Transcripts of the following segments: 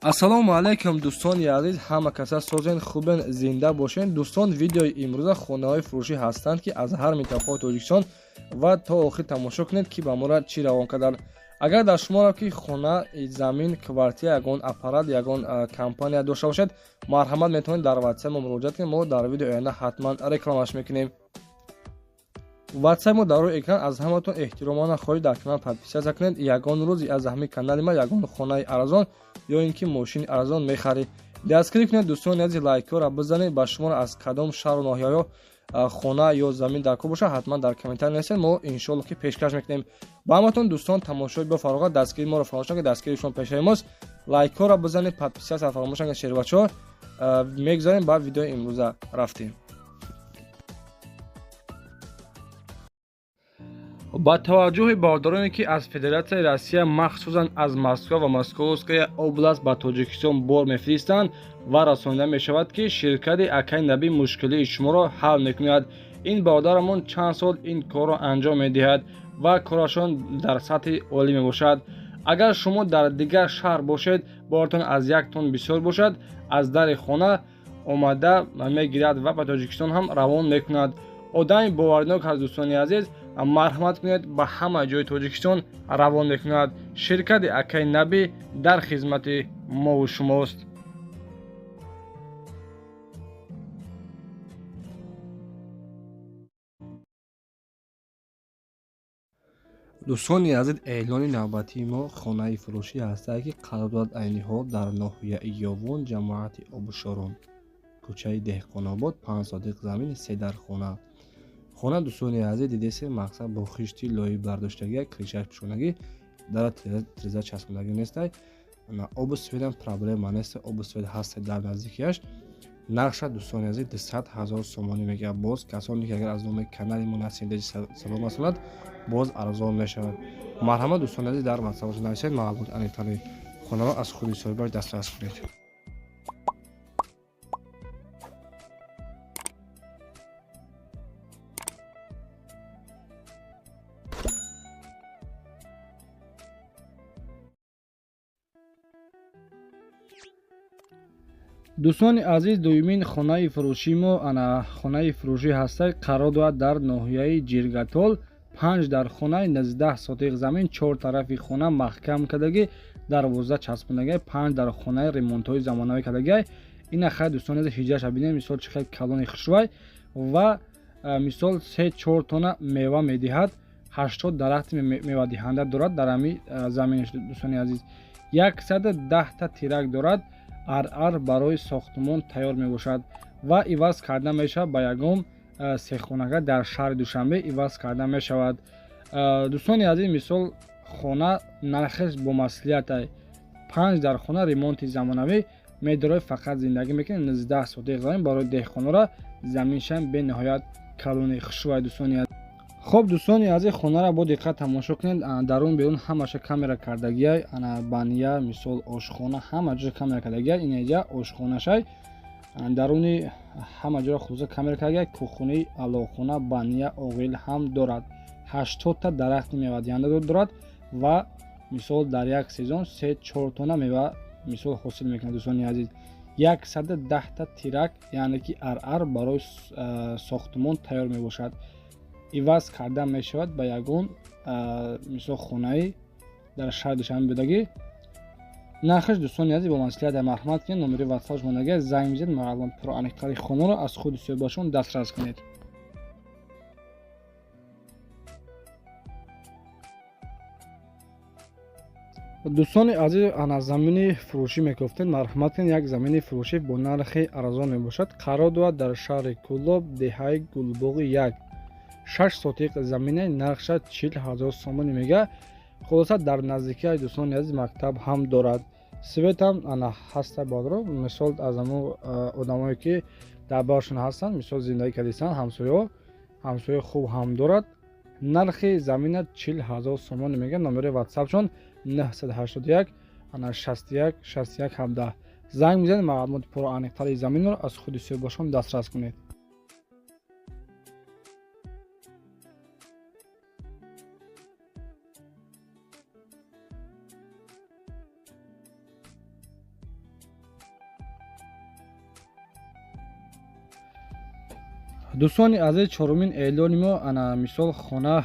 Ассалому алайкум, дӯстони азиз, ҳама каса созен, хубен, зинда бошен. Дӯстон, видеои имрӯза хонаҳои фурӯшӣ ҳастанд, ки аз ҳар минтақаи Тоҷикистон, ва то охир тамошо кунед, ки ба моро чӣ равон карданд. Агар дар шуморо ки хона, замин, квартира, ягон аппарат, ягон компания дошта бошед, марҳамат, метавонед дар ватсап мо муроҷиат кунед. Мо дар видеои оянда ҳатман рекламаш мекунем. Ватсап мо дар рӯи экран. Аз ҳаматон эҳтиромона хоҳиш, дар канал подписаться кунед. Ягон рӯз аз ҳамин канали ма ягон хонаи арзон ё ин ки мошини арзон мехаред. Дастгирӣ кунед, дӯстони азиз, лайкҳоро бизанед. Ба шуморо аз кадом шаҳру ноҳияҳо хона ё замин дар кор бошад, ҳатман дар комментарий нависед, мо иншоалло ки пешкаш мекунем ба ҳаматон. Дӯстон, тамошои бо фароғат, дастгирии моро фаромӯш накунед, дастгирии шумо пешаи мост. Лайкҳоро бизанед, подписаться фаромӯш накунед. Шербачаҳо, мегузарем ба видеои имрӯза, рафтем. Ба таваҷҷӯҳи бародароне, ки аз Федератсияи Россия, махсусан аз Москва ва Московская область ба Тоҷикистон бор мефиристанд ва расонида мешавад, ки ширкати Акай Набӣ мушкилии шуморо ҳал мекунад. Ин бародарамон чанд сол ин корро анҷом медиҳад ва корашон дар сатҳи олӣ мебошад. Агар шумо дар дигар шаҳр бошед, боратон аз як тон бисёр бошад, аз дари хона омада мегирад ва ба Тоҷикистон ҳам равон мекунад. Одами боваринок аст, дӯстони азиз, марҳамат кунед, ба ҳама ҷои Тоҷикистон равон мекунад. Ширкати Акай Набӣ дар хизмати мову шумост. Дӯстони азиз, эълони навбатии мо хонаи фурӯшӣ ҳастае, ки қарор дорад айни ҳол дар ноҳияи Ёвон, ҷамоати Обушорон, кӯчаи Деҳқонобод, 5 сотиқ замин, се дар хона. Хона, дӯстони азиз, дидесем, мақсад бо хишти лои бардоштагӣ, крышаш пӯшонагӣ, дара треза часпондагӣ нестай. Обу светам проблема нест, обу свет ҳаста дар наздикиаш. Нархша, дӯстони азиз, 200 000 сомонӣ мегӯяд. Боз касоне ки агар аз номи канали мо Насимдеҷи салом расонад, боз арзон мешавад. Марҳамат, дӯстони азиз, дар ватсапашон нависед, маълумоти аниқтари хонаро аз худи соҳибаш дастрас кунед. Дӯстони азиз, дуюмин хонаи фурӯшии мо ана хонаи фурӯшӣ ҳаста, қарор дорад дар ноҳияи Ҷиргатол, панҷ дар хонаи, 19 сотиқ замин, чор тарафи хона маҳкам кардагӣ, дарвоза часпондагӣ, панҷ дар хонаи ремонтҳои замонавӣ кардагӣ. Ина хай, дӯстони азиз, ҳиҷраша бинем, мисол, чӣ хел калони хушрӯй ва мисол се чор тона мева медиҳад, 80 дарахти мевадиҳанда дорад дар ҳами заминаш. Дӯстони азиз, 110-та тирак дорад, ар барои сохтмон тайёр мебошад ва иваз карда мешавад, ба ягон сехонага дар шаҳри Душанбе иваз карда мешавад. Дӯстони азиз, мисол, хона нархеш бо маслиҳатай, панҷ дар хона, ремонти замонавӣ, медорои фақат зиндагӣ мекунед, 19 сотиқ замин барои деҳқонора, заминшам бениҳоят калони хушрӯай. Дӯстони, хоб, дӯстони азиз, хонаро бо диққат тамошо кунед. Дарун берун ҳамаша камера кардагиай, ана баня, мисол, ошхона, ҳама ҷо камера кардагиай. Инаҷа ошхонашай, даруни ҳама ҷоро хулоса камера кардагиай. Кухни, алоқхона, баня, оғил ҳам дорад, 80-та дарахти мевадиҳанда дорад ва мисол дар як сезон се чор тона мева мисол ҳосил мекунад. Дӯстони азиз, 110-та тирак, яъне ки ар барои сохтмон тайёр мебошад, иваз карда мешавад ба ягон мисол хонаи дар шаҳри Душанбе будагӣ. Нархаш, дӯстони азиз, бо маслиҳат, марҳамат кунед, номери ватсапш мондагӣ, занг бизанед, маълумот пурра аниқтари хонаро аз худи соҳибашон дастрас кунед. Дӯстони азиз, ана замини фурӯшӣ мегуфтем, марҳамат кунед, як замини фурӯшӣ бо нархи арзон мебошад, қарор дорад дар шаҳри Кӯлоб, деҳаи Гулбоғи як, 6 сотиқ замине, нархша 40 000 сомонӣ мега. Хулоса, дар наздикии, дӯстони азиз, мактаб ҳам дорад, светам ана ҳаста. Бодро, мисол, аз ҳамун одамое ки дар баршон ҳастанд, мисол, зиндагӣ кардистанд, ҳамсояҳо, ҳамсояи хуб ҳам дорад. Нархи замина 40 000 сомонӣ мега. Номери ватсапшон 981 ана 61 61 17. Занг мезанед, маълумоти пурра аниқтари заминро аз худи соҳибашон дастрас кунед. Дӯстони азиз, чорумин эълони мо ана мисол хона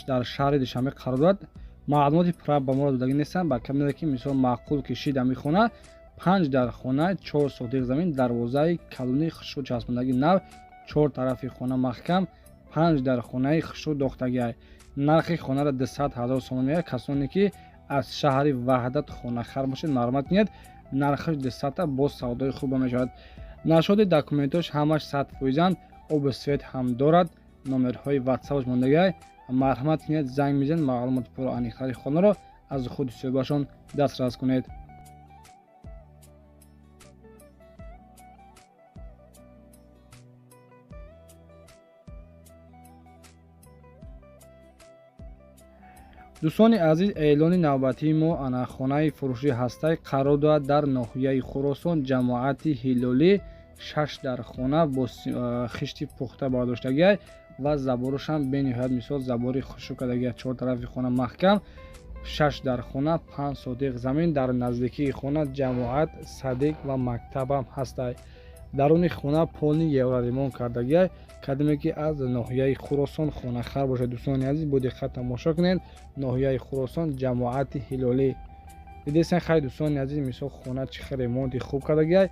дар шаҳри Душанбе қарор дорад. Маълумоти пурра ба моро додагӣ нестанд, ба камере ки мисол маъқул кишид ами хона 5 дар хона, 4 сотиқ замин, дарвозаи калони хушрӯ часпондагӣ нав, 4 тарафи хона маҳкам, 5 дар хонаи хушрӯ дохтагиай. Нархи хонаро 200 000 сомон меояд. Касоне ки аз шаҳри Ваҳдат хонахар бошед, марҳамат кунед. Нархаш 200-та, боз савдои хуба мешавад. Нашоди документош ҳамаш 100%-анд, оби свет ҳам дорад, номерҳои ватсапаш мондагиай. Марҳамат кунед, занг мезанед, маълумоти пурра аниқтари хонаро аз худи соҳибашон дастрас кунед. Дӯстони азиз, эълони навбатии мо ана хонаи фурӯшӣ ҳастай, қарор дорад дар ноҳияи Хуросон, ҷамоати Ҳилолӣ, 6 дар хона бо хишти пухта бардоштагиай ва заборушам бениҳоят мисол забори хушук кардагиай. 4 тарафи хона маҳкам, 6 дар хона, 5 сотиқ замин, дар наздикии хона ҷамоат, садик ва мактабам ҳастай. Даруни хона полни евроремонт кардагиай. Кадоме ки аз ноҳияи Хуросон хонахар бошад, дӯстони азиз, бо диққат тамошо кунед. Ноҳияи Хуросон, ҷамоати Ҳилолӣ. Дидесен хай дӯстони азиз, мисол хона чӣ хел ремонти хуб кардагиай.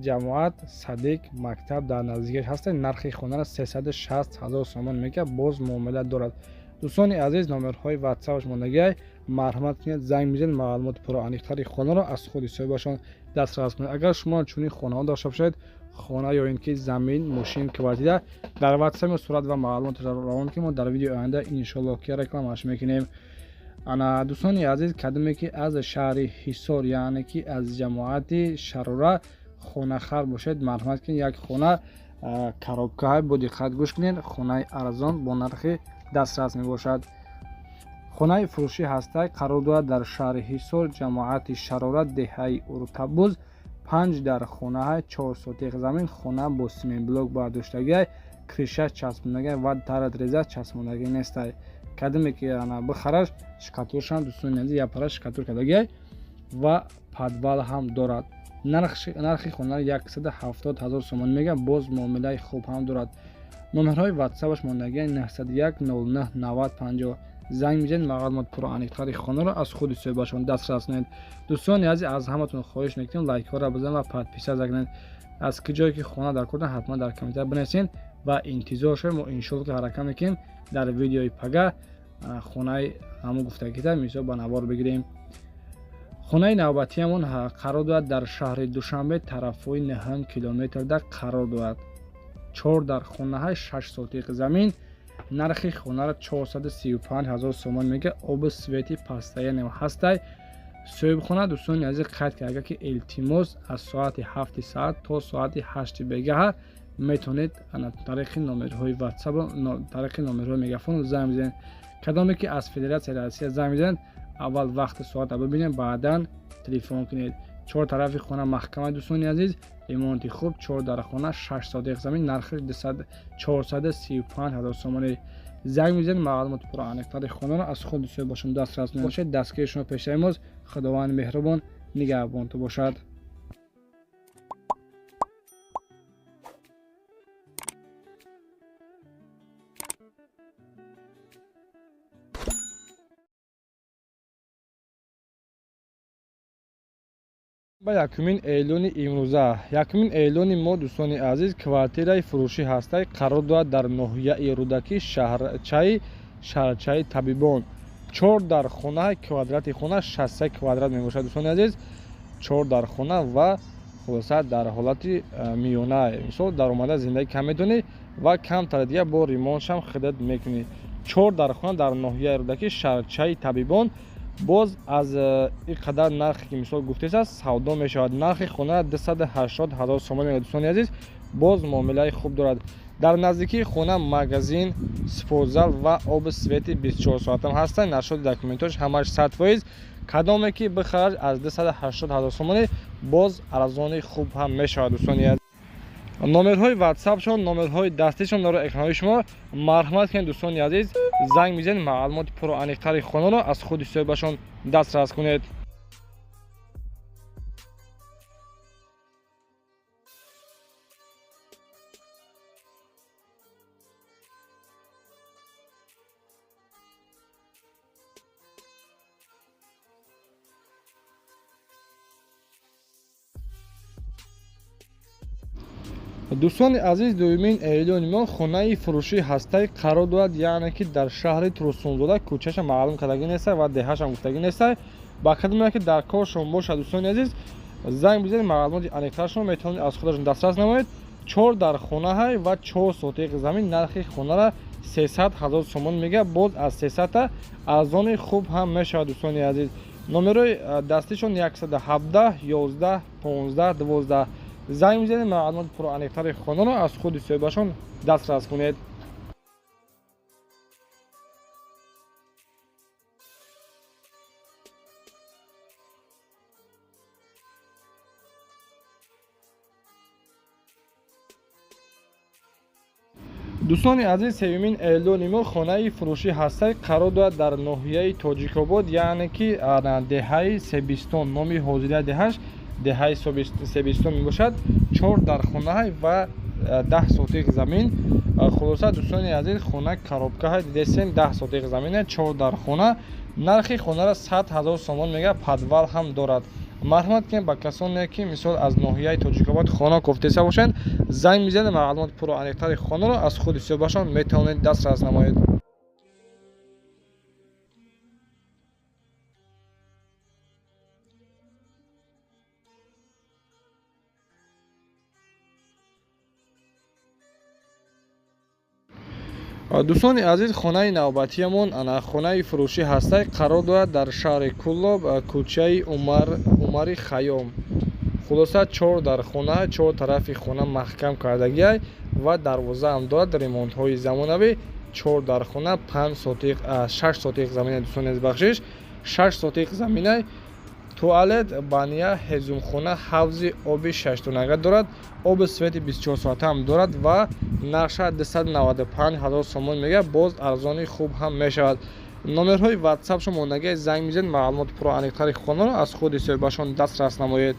Ҷамоат, садик, мактаб дар наздикиаш ҳастанд. Нархи хонаро 360 000 сомон мекард, боз муомила дорад. Дӯстони азиз, номерҳои ватсапаш мондагиай. Марҳамат кунед, занг мезанед, маълумоти пурра аниқтари хонаро аз худи соҳибашон дастрас кунед. Агар шумо чунин хонаҳо дошта бошед, хона ё ин ки замин, мошин, квартира, дар ватсапи сурат ва маълумотро равон ки мо дар видеои оянда иншоаллоҳ ки рекламаш мекунем. Ана дӯстони азиз, кадоме ки аз шаҳри Ҳисор, яъне ки аз ҷамоати Шарора хонахар бошед, марҳамат кунед. Як хона коробкаҳай, бо диққат гӯш кунед. Хонаи арзон бо нархи дастрас мебошад. Хонаи фурӯшӣ ҳастай, қарор дорад дар шаҳри Ҳисор, ҷамоати Шарора, деҳаи Уртабуз, 5 дар хонаҳай, 4 сотиқ замин, хона бо симентблок бардоштагиай, криша часпондагиай ва таратреза часпондагӣ нестай. Кадоме ки ана бихараш, шкатуршам дӯстони азиз япара шкатур кардагиай ва подвал ҳам дорад. Нархи хона 170 000 сомон мегӯяд, боз муомилаи хуб ҳам дорад. Номерҳои ватсапаш мондагиай 901 09 90 50. Занг мезанед, маълумот пурра аниқтари хонаро аз худи соҳибашон дастрас кунед. Дӯстони азиз, аз ҳаматон хоҳиш мекунем, лайкҳоро бизанед ва подписаться кунед. Аз ки ҷое ки хона дар курдан, ҳатман дар комментар бинависед ва интизор шавед. Мо иншоаллоҳ ки ҳаракат мекунем дар видеои пага хонаи ҳамон гуфтагита мисол ба навор бигирем. Хонаи навбатиамон қарор дорад дар шаҳри Душанбе, тарафҳои 9 километрда қарор дорад. 4 дар хонаҳай, 6 сотиқ замин, нархи хонаро 435 000 сомон мегӯяд. Оби свети пастаянем ҳастай. Соҳибхона дӯстони азиз қайд карда ки илтимос аз соати 7 саат то соати 8 бегаҳа метавонед тариқи номерҳои ватсап, тариқи номерҳои мегафон занг бизанед. Кадоме ки аз Федератсияи Россия занг мезанед, аввал вақти соатро бибинед, баъдан телефон кунед. 4 тарафи хона маҳкама, дӯстони азиз, ремонти хуб, 4 дар хона, 6 сотиқ замин, нархаш 435 000 сомонӣ. Занг мезанед, маълумоти пурра аниқтари хонаро аз худи соҳибашон дастрас кунед. Бошед, дастгири шумо пешаи мост. Худованди меҳрубон нигаҳбонтон бошад. Ба якумин эълони имрӯза. Якумин эълони мо дӯстони азиз, квартираи фурӯшӣ ҳастай, қарор дорад дар ноҳияи Рӯдакӣ, шаҳрчаи Табибон. 4 дар хона, квадрати хона 63 квадрат мебошад дӯстони азиз. 4 дар хона ва хулоса дар ҳолати миёна, мисол даромада зиндагӣ кам метавонӣ ва камтар дига бо ремонтшам хидат мекунӣ. 4 дар хона дар ноҳияи Рӯдакӣ, шаҳрчаи Табибон. Боз аз ин қадар нархе ки мисол гуфтес аст, савдо мешавад. Нархи хона 280 000 сомон мегӯяд дӯстони азиз, боз муомилаи хуб дорад. Дар наздикии хона магазин, спортзал ва оби свети 24 соатам ҳастанд. Нашоди документош ҳамаш 100%. Кадоме ки бихарад аз 280 000 сомонӣ боз арзони хуб ҳам мешавад дӯстони азиз. Номерҳои ватсапшон, номерҳои дастишон дар экранҳои шумо. Марҳамат кунед дӯстони азиз, занг мезанед, маълумоти пурра аниқтари хонаро аз худи соҳибашон дастрас кунед. Дӯстони азиз, дуюмин эълони мо хонаи фурӯшӣ ҳастай, қарор дорад, яъне ки дар шаҳри Турсунзода, кӯчаша маълум кардагӣ нестай ва деҳашам гуфтагӣ нестай. Ба кадоме ки дар коршон бошад, дӯстони азиз, занг бизанед, маълумоти аниқтаршон метавонед аз худашон дастрас намоед. 4 дар хонаҳай ва 4 сотиқ замин. Нархи хонара 300 000 сомон мега, боз аз 300 арзони хуб ҳам мешавад. Дӯстони азиз, номерои дастишон 117 11 15 12. Занг мизанед, маълумоти пуррааниқтари хонаро аз худи соҳибашон дастрас кунед. Дӯстони азиз, сеюмин эълони мо хонаи фурӯшӣ ҳастай, қарор дорад дар ноҳияи Тоҷикобод, яъне ки деҳаи Себистон, номи ҳозираи деҳаш деҳаи Себистон мебошад. 4 дар хонаҳай ва 10 сотиқ замин. Хулоса, дӯстони азиз, хона коробкаҳай, дидесен, 10 сотиқ замина, 4 дар хона. Нархи хонара 100 000 сомон мега, подвал ҳам дорад. Марҳамат кунед ба касоне ки мисол аз ноҳияи Тоҷикобод хона кофтеса бошанд, занг мизанед, маълумоти пуррааниқтари хонаро аз худи соҳибашон метавонед дастрас намоед. Дӯстони азиз, хонаи навбатиямон ана хонаи фурӯшӣ ҳастай, қарор дорад дар шаҳри Куллоб, кӯчаи Умари Хайём. Хулоса, 4 дар хона, 4 тарафи хона маҳкам кардагиай ва дарвоза ҳам дорад, ремонтҳои замонавӣ. 4 дар хона, 5 сотиқ, 6 сотиқ замина, дӯстони азиз, бахшиш, 6 сотиқ заминай, туалет, баня, ҳезумхона, ҳавзи оби шаштонага дорад, оби свети 24 соата ҳам дорад ва нархша 295 000 сомон мега, боз арзони хуб ҳам мешавад. Номерҳои ватсапшон мондагиай, занг мизанед, маълумоти пуррааниқтари хонаро аз худи соҳибашон дастрас намоед.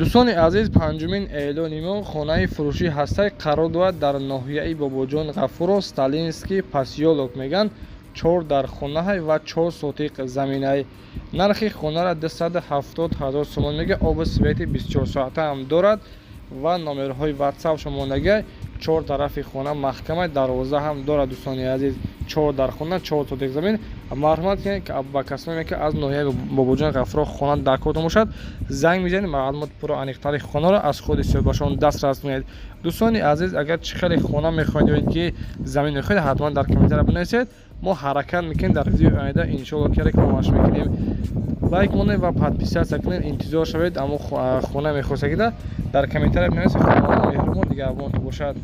Дӯстони азиз, панҷумин эълони мо хонаи фурӯшӣ ҳастай, қарор дорад дар ноҳияи Бобоҷон Ғафуров, Сталинский посёлок меган. 4 дар хонаҳай ва 4 сотиқ заминай. Нархи хонара 270 000 сомон мега, оби свети 24 соата ҳам дорад ва номерҳои ватсапшон мондагиай. 4 тарафи хона маҳкамай, дарвоза ҳам дорад. Дӯстони азиз, 4 дар хона, 4 сотиқ замин. Марҳамат кунед ба касоне ки аз ноҳияи Бобоҷон Ғафуров хона дар кортон бошад, занг мизанед, маълумоти пуррааниқтари хонаро аз худи соҳибашон дастрас кунед. Дӯстони азиз, агар чӣ хеле хона мехоҳед ё ки замин мехоҳед, ҳатман дар комментария бинависед. Мо ҳаракат мекунем, дар видеои оянда иншоалло ки рекламаш мекунем. Лайк монед ва подписаться кунед, интизор шавед. Аммо хона мехостагида дар комментария бинависед. Худованд меҳрубон дигарбонтон бошад.